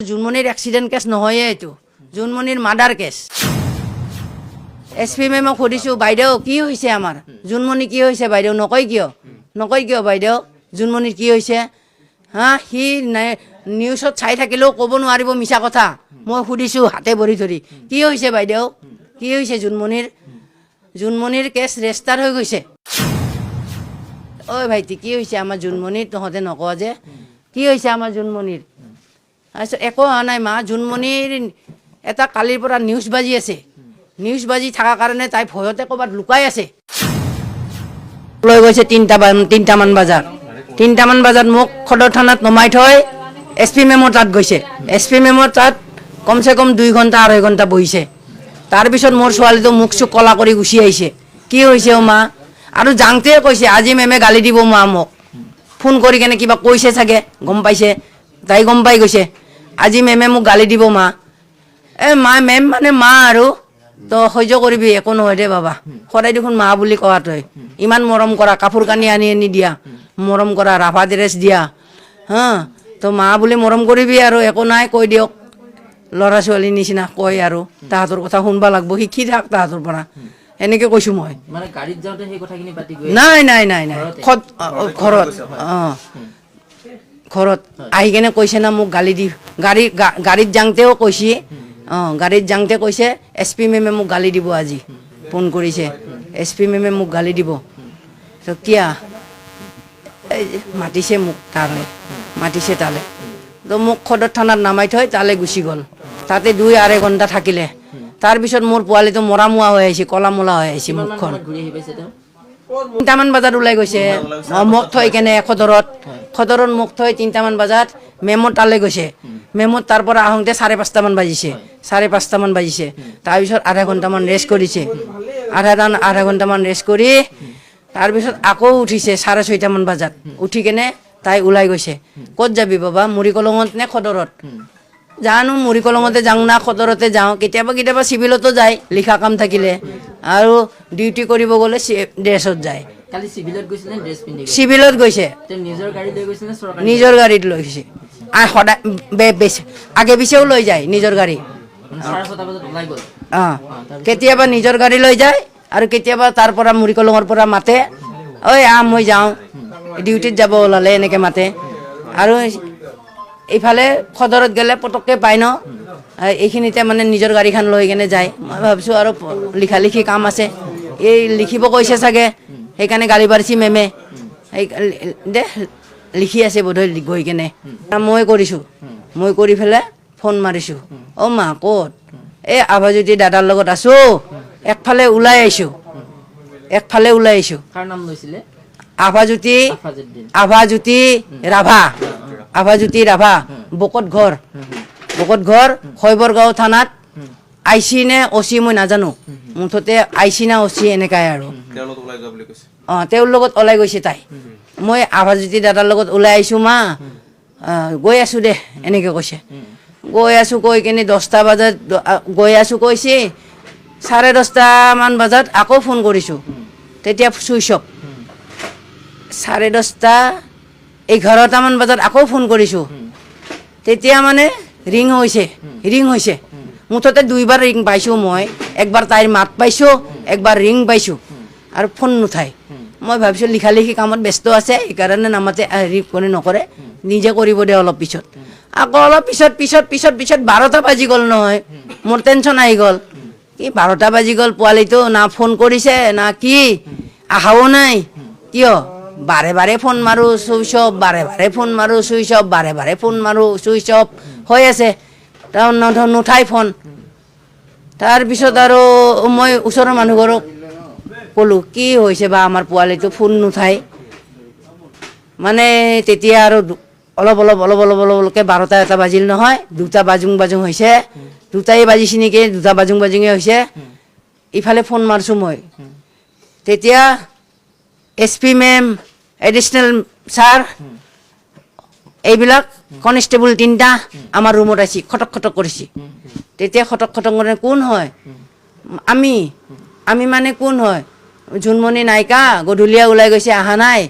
জোনমণিৰ accident cash নহয়ে, এইটো জোনমণিৰ মাৰ্ডাৰ কেছ। এছ পি মেমক সুধিছোঁ, বাইদেউ, কি হৈছে আমাৰ জোনমণি? কি হৈছে বাইদেউ? নকয় কিয়? নকয় কিয় বাইদেউ, জোনমণিৰ কি হৈছে? হা, সি নিউজত চাই থাকিলেও ক'ব নোৱাৰিব মিছা কথা। মই সুধিছোঁ হাতে ভৰি ধৰি, কি হৈছে বাইদেউ, কি হৈছে জোনমণিৰ? জোনমণিৰ কেছ ৰেজিষ্টাৰ হৈ গৈছে। ঐ ভাইটি, কি হৈছে আমাৰ জোনমণিৰ? তহঁতে নকওঁ যে কি হৈছে আমাৰ জোনমণিৰ? তাৰপিছত একো হোৱা নাই মা। জোনমণিৰ এটা কালিৰ পৰা নিউজ বাজি আছে। নিউজ বাজি থকাৰ কাৰণে তাই ভয়তে ক'ৰবাত লুকাই আছে। লৈ গৈছে 3টামান বজাত মোক সদৰ থানাত নমাই থৈ এছ পি মেমৰ তাত গৈছে। এছ পি মেমৰ তাত কমচে কম 2 ঘণ্টা, 2.5 ঘণ্টা বহিছে। তাৰপিছত মোৰ ছোৱালীটো মুখ চুখ কলা কৰি গুচি আহিছে। কি হৈছে অ' মা? আৰু যাওঁতে কৈছে, আজি মেমে গালি দিব মা। মোক ফোন কৰি কেনে কিবা কৈছে চাগে, গম পাইছে, তাই গম পাই গৈছে। আজি মেমে মোক গালি দিব মা। এ মা, মেম মানে মা আৰু তই সহ্য কৰিবি, একো নহয় দে বাবা। সদায় দেখোন মা বুলি কোৱা, তই ইমান মৰম কৰা, কাপোৰ কানি আনি আনি দিয়া, মৰম কৰা, ৰাভা ড্ৰেছ দিয়া, হা, তো মা বুলি মৰম কৰিবি আৰু, একো নাই, কৈ দিয়ক। ল'ৰা ছোৱালীৰ নিচিনা কয় আৰু তাহাঁতৰ কথা শুনবা লাগব, শিকি থাক তাহাঁতৰ পৰা, এনেকে কৈছোঁ মই। মানে গাড়ীত যাওঁতে সেই কথাখিনি পাতি গৈ নাই নাই নাই নাই ঘৰতে? ঘৰত, অঁ, ঘৰত আহি কেনে কৈছে না মোক গালি দি গাড়ীত যাওঁতেও কৈছে। অঁ, গাড়ীত যাওঁতে কৈছে, এছ পি মেমে মোক গালি দিব আজি। ফোন কৰিছে, এছ পি মেমে মোক গালি দিব। তো কিয়া এই মাতিছে মোক তালৈ, মাতিছে তালৈ। তো মোক সদৰ থানাত নামাই থৈ তালৈ গুচি গ'ল। তাতে 2-2.5 ঘণ্টা থাকিলে। তাৰপিছত মোৰ পোৱালিটো মৰা মোৱা হৈ আহিছে, কলা মলা হৈ আহিছে কিমান মান মুখখন। সময়ত ঘূৰি আহি পাইছে তেওঁ? 3টামান বজাত ওলাই গৈছে। অঁ, মোক থৈ কেনে সদৰত মোক থৈ 3টামান বজাত মেমৰ তালৈ গৈছে। মেমৰ তাৰ পৰা আহোঁতে 5:30মান বাজিছে, 5:30মান বাজিছে। তাৰপিছত আধা ঘণ্টামান ৰেষ্ট কৰিছে। আধা আধা ঘণ্টামান ৰেষ্ট কৰি তাৰপিছত আকৌ উঠিছে 6:30মান বজাত। উঠি কেনে তাই ওলাই গৈছে। ক'ত যাবি বাবা, মুৰিকলঙত নে সদৰত? জানো, মুৰিকলঙতে যাওঁ না সদৰতে যাওঁ। কেতিয়াবা কেতিয়াবা চিভিলতো যায় লিখা কাম থাকিলে, আৰু ডিউটি কৰিব গ'লে ড্ৰেছত যায়। কালি চিভিলত গৈছিলে নে ড্ৰেছ পিন্ধি গৈছে? চিভিলত গৈছে। তেওঁ নিজৰ গাড়ী লৈ গৈছিলে নে চৰকাৰী? নিজৰ গাড়ীত লৈ গৈছে। আৰু সদায় বেছি আগে পিছেও লৈ যায় নিজৰ গাড়ী। মানে 6:30 বজাত ওলাই গ'ল? অঁ। তাৰপিছত? কেতিয়াবা নিজৰ গাড়ী লৈ যায় আৰু কেতিয়াবা তাৰ পৰা মুৰিকলঙৰ পৰা মাতে, ঐ আহ, মই যাওঁ, ডিউটিত যাব ওলালে এনেকৈ মাতে। আৰু এইফালে সদৰত গ'লে পটককৈ পায় ন এইখিনিতে, মানে নিজৰ গাড়ীখন লৈ কেনে যায়। মই ভাবিছোঁ আৰু লিখা লিখি কাম আছে, এই লিখিব কৈছে চাগে, সেইকাৰণে গালি পাৰিছে মেমে। সেই দে লিখি আছে বোধহয় গৈ কেনে। মই কৰিছোঁ, মই কৰি পেলাই ফোন মাৰিছোঁ, অ' মা, ক'ত? এই আভাজ্যোতি দাদাৰ লগত আছোঁ, একফালে ওলাই আহিছোঁ, একফালে ওলাই আহিছোঁ। কাৰ নাম লৈছিলে? আভাজ্যোতি। আফাজুদ্দিন। আভাজ্যোতি ৰাভা, আভাজ্যোতি ৰাভা, বকত ঘৰ, বকত ঘৰ, শৈবৰগাঁও থানাত I C নে অ' চি মই নাজানো, মুঠতে I C না অ' চি এনেকাই আৰু। তেওঁৰ লগত ওলাই যোৱা বুলি কৈছে। অঁ, তেওঁৰ লগত ওলাই গৈছে তাই। মই আভাজ্যোতি দাদাৰ লগত ওলাই আহিছোঁ মা, গৈ আছোঁ দে, এনেকৈ কৈছে। গৈ আছোঁ কৈ কিনে 10টা বজাত গৈ আছোঁ কৈছে। 10:30মান বজাত আকৌ ফোন কৰিছোঁ, তেতিয়া ছুইচ অফ। 10:30, 11টামান বজাত আকৌ ফোন কৰিছোঁ, তেতিয়া মানে ৰিং হৈছে, ৰিং হৈছে। মুঠতে দুইবাৰ ৰিং পাইছোঁ মই, একবাৰ তাইৰ মাত পাইছোঁ, একবাৰ ৰিং পাইছোঁ আৰু ফোন নুঠায়। মই ভাবিছোঁ লিখা লিখি কামত ব্যস্ত আছে, সেইকাৰণে নামাতে, হেৰি কৰি নকৰে, নিজে কৰিব দে অলপ পিছত। আকৌ অলপ পিছত পিছত পিছত পিছত 12টা বাজি গ'ল নহয়। মোৰ টেনশ্যন আহি গ'ল, কি 12টা বাজি গ'ল, পোৱালিটো না ফোন কৰিছে না কি, আহাও নাই কিয়? বাৰে বাৰে ফোন মাৰোঁ, চুইচ অফ, বাৰে বাৰে ফোন মাৰোঁ, চুইচ অফ, বাৰে বাৰে ফোন মাৰোঁ, চুইচ অফ হৈ আছে। তেওঁ নুঠাই ফোন। তাৰপিছত আৰু মই ওচৰৰ মানুহঘৰক ক'লোঁ, কি হৈছে বা আমাৰ পোৱালিটো ফোন নুঠায়? মানে তেতিয়া আৰু অলপ অলপ অলপ অলপ অলপ অলপকৈ 12টা 1টা বাজিল নহয়, 2টা বাজোং বাজোং হৈছে, 2টাই বাজিছে নেকি, 2টা বাজোং বাজোঙে হৈছে। ইফালে ফোন মাৰিছোঁ মই, তেতিয়া S P ma'am, additional sir, এইবিলাক কনষ্টেবল তিনিটা আমাৰ ৰুমত আহিছে, খটক খটক কৰিছে। তেতিয়া খটক খটক কৰি কোন হয়? আমি আমি মানে কোন হয়? জোনমণি নাইকা, গধূলিয়া ওলাই গৈছে, অহা নাই।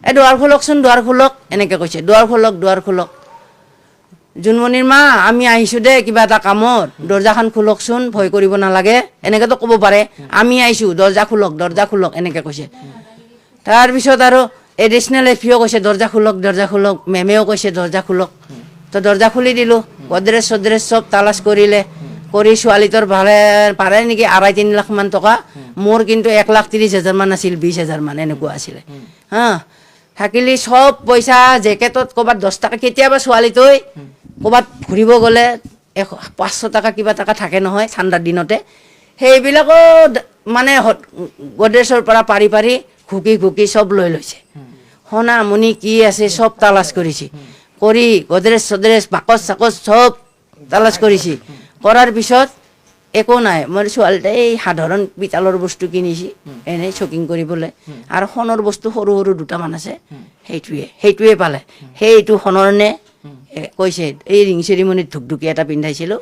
এই দুৱাৰ খোলকচোন, দুৱাৰ খোলক, এনেকৈ কৈছে, দুৱাৰ খোলক, দুৱাৰ খোলক। জোনমণিৰ মা, আমি আহিছোঁ দেই কিবা এটা কামত, দৰ্জাখন খোলকচোন, ভয় কৰিব নালাগে, এনেকেতো ক'ব পাৰে। আমি আহিছোঁ, দৰ্জা খোলক, দৰ্জা খোলক, এনেকৈ কৈছে। তাৰপিছত আৰু এডিশ্যনেল এছ পিও কৈছে দৰ্জা খোলক, দৰ্জা খোলক, মেমেও কৈছে দৰ্জা খোলক। তো দৰ্জা খুলি দিলোঁ, গডৰেজ চডৰেজ চব তালাচ কৰিলে। কৰি ছোৱালীটোৰ ভালে পাৰে নেকি 2.5-3 লাখমান টকা, মোৰ কিন্তু 1,30,000মান আছিল, 20,000মান এনেকুৱা আছিলে। হা, থাকিলি চব পইচা জেকেটত ক'ৰবাত 10 টকা, কেতিয়াবা ছোৱালীটোৱে ক'ৰবাত ঘূৰিব গ'লে 500 টকা কিবা টকা থাকে নহয় ঠাণ্ডাৰ দিনতে, সেইবিলাকো মানে গডৰেজৰ পৰা পাৰি পাৰি ঘুকি ঘুকি চব লৈ লৈছে। সোণা মণি কি আছে চব তালাচ কৰিছে, কৰি গডৰেজ চডৰেজ বাকচ চাকচ চব তালাচ কৰিছে। কৰাৰ পিছত একো নাই। মোৰ ছোৱালীটোৱে এই সাধাৰণ পিতলৰ বস্তু কিনিছে এনেই শ্বকিং কৰিবলৈ, আৰু সোণৰ বস্তু সৰু সৰু দুটামান আছে, সেইটোৱে পালে। সেইটো সোণৰ নে কৈছে, এই ৰিং চেৰিমনিত ধুকধুকি এটা পিন্ধাইছিলোঁ,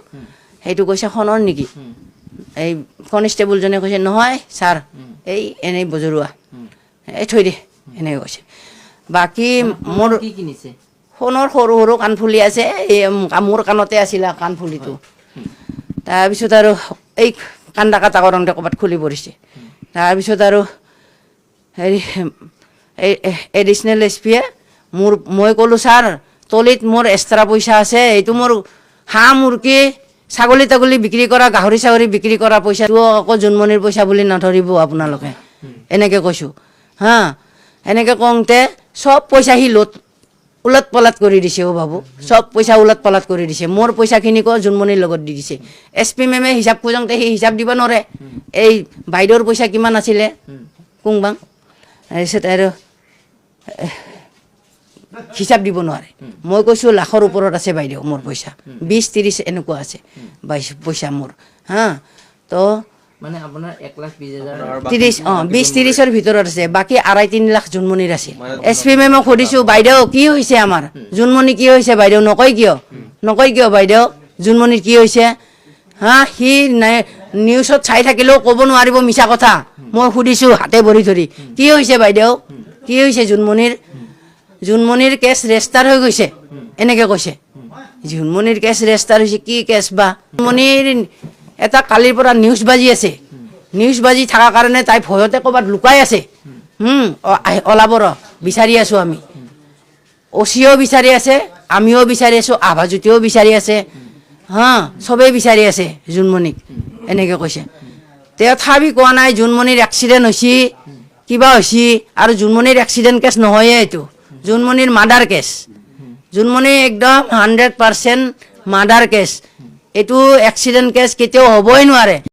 সেইটো কৈছে সোণৰ নেকি? এই কনষ্টেবলজনে কৈছে নহয় ছাৰ, এই এনেই বজৰুৱা, এই থৈ দে, এনেকৈ কৈছে। বাকী মোৰ কি কিনিছে? সোণৰ সৰু সৰু কাণফুলি আছে, এই মোৰ কাণতে আছিল কাণফুলিটো। তাৰপিছত আৰু এই কান্দা কাটা কৰোঁতে ক'ৰবাত খুলি পৰিছে। তাৰপিছত আৰু হেৰি এই এডিশ্যনেল এছ পিয়ে মোৰ, মই ক'লোঁ ছাৰ তলিত মোৰ এক্সট্ৰা পইচা আছে, এইটো মোৰ হাঁহ মুৰ্গী ছাগলী তাগলী বিক্ৰী কৰা, গাহৰি ছাগলী বিক্ৰী কৰা পইচাটো আকৌ জোনমণিৰ পইচা বুলি নধৰিব আপোনালোকে, এনেকৈ কৈছোঁ। হা, এনেকৈ কওঁতে চব পইচা সি লোট ওলট পলাট কৰি দিছে। অ' বাবু, চব পইচা ওলট পলাট কৰি দিছে। মোৰ পইচাখিনিকো জোনমণিৰ লগত দি দিছে। এছ পি মেমে হিচাপ খোজোঁতে সি হিচাপ দিব নোৱাৰে, এই বাইদেউৰ পইচা কিমান আছিলে কোনবাং, তাৰপিছত আৰু হিচাপ দিব নোৱাৰে। মই কৈছোঁ লাখৰ ওপৰত আছে বাইদেউ মোৰ পইচা, 20-30 এনেকুৱা আছে পইচা মোৰ। হা, তো মানে আপোনাৰ 1,20,000 30, অঁ, 20-30ৰ ভিতৰত আছে, বাকী 2.5-3 লাখ জোনমণিৰ আছিল। এছ পি মেমক সুধিছোঁ বাইদেউ কি হৈছে আমাৰ জোনমণি, কি হৈছে বাইদেউ, নকয় কিয়, নকয় কিয় বাইদেউ জোনমণিৰ কি হৈছে? হা, সি নাই নিউজত চাই থাকিলেও ক'ব নোৱাৰিব মিছা কথা। মই সুধিছোঁ হাতে ভৰি ধৰি, কি হৈছে বাইদেউ, কি হৈছে জোনমণিৰ? জোনমণিৰ কেছ ৰেজিষ্টাৰ হৈ গৈছে, এনেকৈ কৈছে। জোনমণিৰ কেছ ৰেজিষ্টাৰ হৈছে, কি কেছ বা? জোনমণিৰ এটা কালিৰ পৰা নিউজ বাজি আছে, নিউজ বাজি থকাৰ কাৰণে তাই ভয়তে ক'ৰবাত লুকাই আছে। ওলাব ৰ, বিচাৰি আছোঁ আমি, অ' চিও বিচাৰি আছে, আমিও বিচাৰি আছোঁ, আভাজ্যোতিও বিচাৰি আছে, হা, চবেই বিচাৰি আছে জোনমণিক, এনেকৈ কৈছে। তথাপি কোৱা নাই জোনমণিৰ এক্সিডেণ্ট হৈছে কিবা হৈছে। আৰু জোনমণিৰ এক্সিডেণ্ট কেছ নহয়ে, এইটো জোনমণিৰ মাৰ্ডাৰ কেছ। জোনমণি একদম 100% মাৰ্ডাৰ কেছ, এইটো এক্সিডেণ্ট কেছ কেতিয়াও হ'বই নোৱাৰে।